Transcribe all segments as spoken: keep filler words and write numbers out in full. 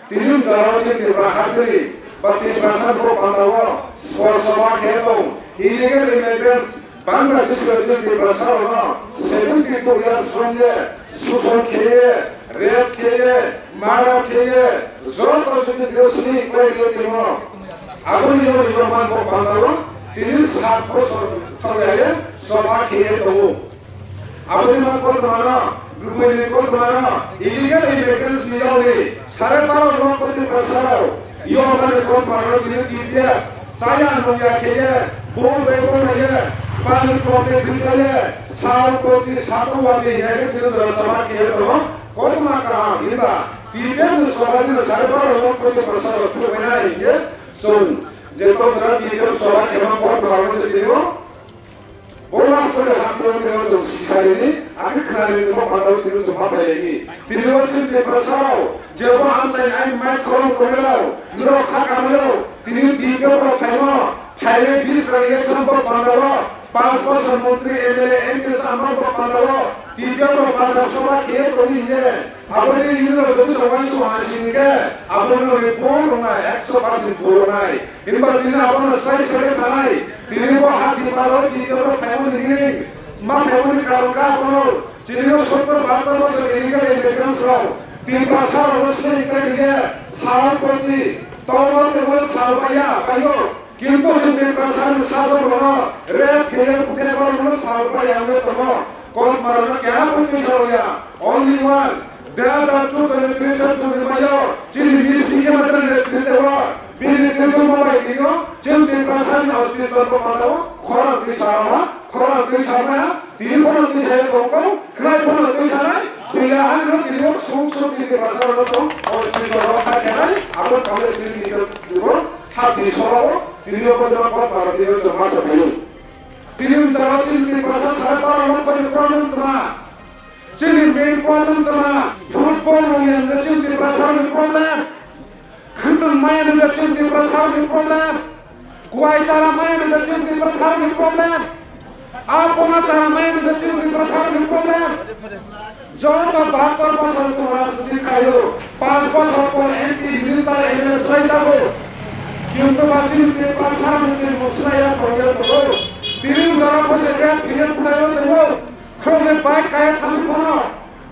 Tini jora wo chini Tripura hathái, ba Tiprasa bo panda wo, sor soba khe tong, illegal immigrants, Bangladesh rao chini Tiprasa rao no, seventy two years from ye, suson khe ye, rape khe ye, murder khe ye, joto chini Tiprasa ni klái ye timo. Abo ni yo ni yo man bo panda wo, tini sat bosor thang ya ye, soba khe ye tong ou. Abo ni ma kautma no, gubui ni kautma no, illegal immigrants ni yag ni, sare baro loko Tiprasa rao, yag mani kautma no tini tip ye, chaya nung ya khe ye, bo bai bo nai ye, pani kote bita ye, sal koti sato wati ya khe tini jora soba khe ye tong ou, kautma kaham himba, tip ye ni soba ni sare baro loko Tiprasa rao phruh bai nai hing ye, chung, je to jora tip ye soba khe ma kautma no se tini ou, Bo last ni haptong ni yo chung sisari ni, akhe khnari ni bo panda wo tini chung ma phai lai ni. Tini yo chini Tiprasa rao, je bo amchai ain mai khorang tongnai rao, nrao kha kamai rao, tini tip ye rao phaimo, phainai bis election bo panda wo, panch bosor montri, M L A, M P sama bo panda wo, tip ye rao panda soba khe ye tong ni hing ye. Abo ni ilo jodi se uaingsouh ha sing khe, abo no ni bol rung nai, ekso percent bol rung nai. Himba tini abo no srai srai sanai, tini bo hati paro tini bo phaimo ni hing, ma phaimo ni karon khe abo no, tini yo sottor bahattor bosor illegal immigrants rao, Tiprasa rao no sini khe ye, sal proti, tomo tebo sal baiya, baiyo. Kintu chini Tiprasa ni sajak rao no, rape khe ye buthe rao no sal baiya ong ye tongmo. Kautma rao no keha pho tuisa rao ya. Only one. Dui hazar chuddo ni tris June ni mai yo, chini meeting khe ma tini ni tini wo, bini tini wo bai tini yo, chini Tiprasa ni hospital bo panda wo, khorang tuisa rao ha, khorang tuisa rao ha, tini pho no tuisa ye tong kho, khnai pho no tuisa nai, tini ya ha no tini yo sung sung tini Tiprasa rao no tong, hospital rao ha khe nai, abo tamo tini ni yo, ha tini soro, tini yo bo jora kautma rao tini yo joma sa phai ou. Tini jora chini Tiprasa sare baro loko ni problem tma. Chini main problem tma, football rung ya ni de chini Tiprasa ni problem. Khwtwng maya ni de chini Tiprasa ni problem. Kuai chara maya ni de chini Tiprasa ni problem. Apona chara maya ni de chini Tiprasa ni problem. Joto bahattor bosor tong rajniti khai ou, panch bosor por M P, minister, M L A slái tabo. Kintu ba chini Tiprasa ni tini musla ya thong ya tong ou. Tini jora pho se rat phiyat phai ou tong ou. Khrouh ni bike kaya thangmi pho no,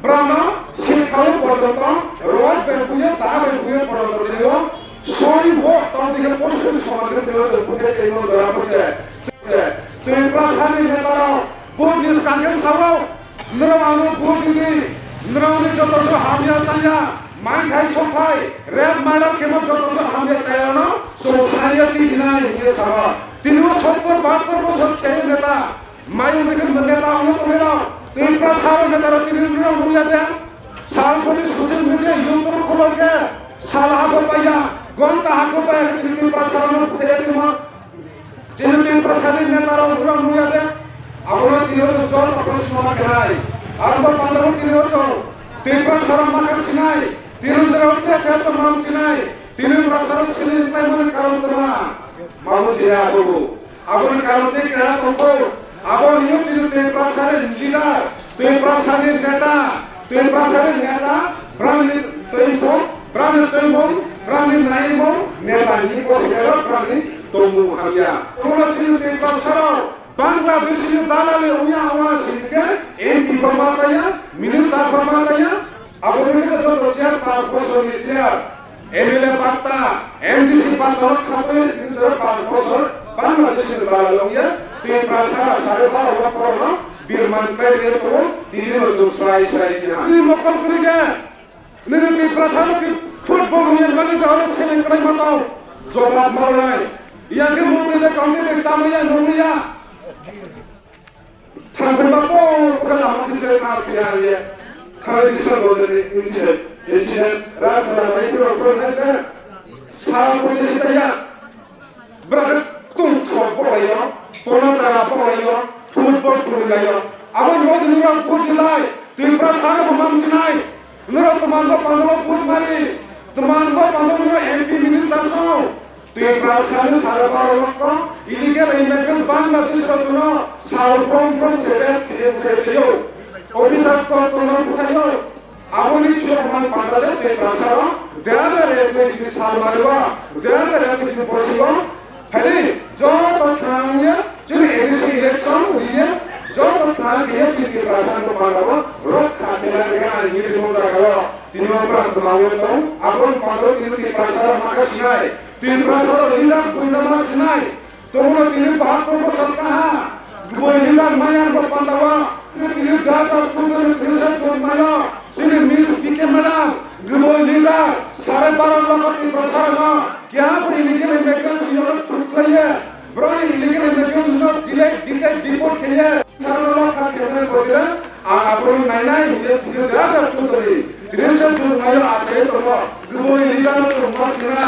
brao no sikha ou porjonto, rod bai bui ye, da bai bui ye porjonto tini yo, soi wo tong tini yo, post office soman tini yo, buthe tini yo jora pho se. Tiprasa ni neta rao, vote ni skang khe sa ou, nrao ang no vote di di, nrao ni joto se hamya chaya, maithai sothai, rape murder khemo joto se hamya chaya rao no, chung saiya di di nai hing ye sa ou. Tini yo sottor bahattor bosor khe neta, Mayung ni khe neta ong ye tongnai rao, Tiprasa rao neta rao tini nrao nuh ya de. Sal pho ni social media, YouTube kholo khe, sal ha kho pai ya, gonta ha kho pai ya, tini Tiprasa rao no buthe ya tongmo. Tini Tiprasa ni neta rao nrao nuh ya de. Abo no tini yo chung joto pho sima khe nai. Abo panda wo tini yo chung Tiprasa rao ma khe sinai. Tini jora wo khe khe chung ma mchi nai. Tini Tiprasa rao sini ni klái mani karon tma. Ma mchi ya abo. Abo ni karon tei keha tong ou. Abo ni yo chini Tiprasa ni leader, Tiprasa ni neta, Tiprasa ni neta, brao ni tuimung, brao ni tuimung, brao ni naimung, neta ni bo se aro brao ni tongmung hamya. Abo no chini Tiprasa rao, Bangladesh ni dalali ong ya ong ya sing khe, M P pho ma chaya, minister pho ma chaya, Abo ni khe joto chair, panch bosor ni chair, M L A patta, M D C patta no khatoi, tini jora panch bosor, Bangladesh ni dalal ong ye, Tiprasa sare baro loko rao no, birman khlai ri ye tong ou, tini no chung srai srai si ha. Tini mokol kri khe, nini Tiprasa no ki football rung ye mani jahoro seleng khlai ma tong, jobab ma ri nai. Ya khe mukti le kong ni bai chama ya, nung ya. Thangphai ba po, khe lama thik khe ma phi ha ye. Thangphai Islam bo jani incident, incident, rajma bai phiro phiro hai khe. Sa police ta ya. Bra khe tung chok bo lai yo, pona chara bo lai yo, football phuru lai yo. Abo ni bo dini rang football lai, Tiprasa no bo mam sinai. Nrao tman bo panda wo vote mari, tman bo panda wo nrao M P minister song. Tiprasa ni sara baro loko, illegal immigrants Bangladesh rao no, sal phrong phrong se rat khe ye buthai yo. Officer ktor ktor no buthai yo. Abo ni phiyo man panda se Tiprasa rao, dera dera Chini salmari wo, dui hazar ekush ni borsi wo, phai di, joto thang ye, chini A D C election ri ye, joto thang ye, chini Tiprasa no panda wo, rokha khe nai khe nai hing ye tini bo zaga wo, tini bo brang tma ye tong, abo ni panda wo tini Tiprasa rao ma khe sinai, Tiprasa rao leader buino ma sinai, tongmo no tini bahapur bosor kaha, gboing leader maya bo panda wo, tini Jaja Chudhury tini se chung mayo, chini Miss P K madam, gboing leader, sare baro lakh Tiprasa rao no, keha bo illegal immigrants no thukhlai ye, boro ni illegal immigrants no delay, delay deport khe ye, sare baro lakh khe ye bo delay, ang abo no nainai hing ye tini Jaja Chudhury tini se chung mayo achai tongmo, gboing leader no chung ma sinai.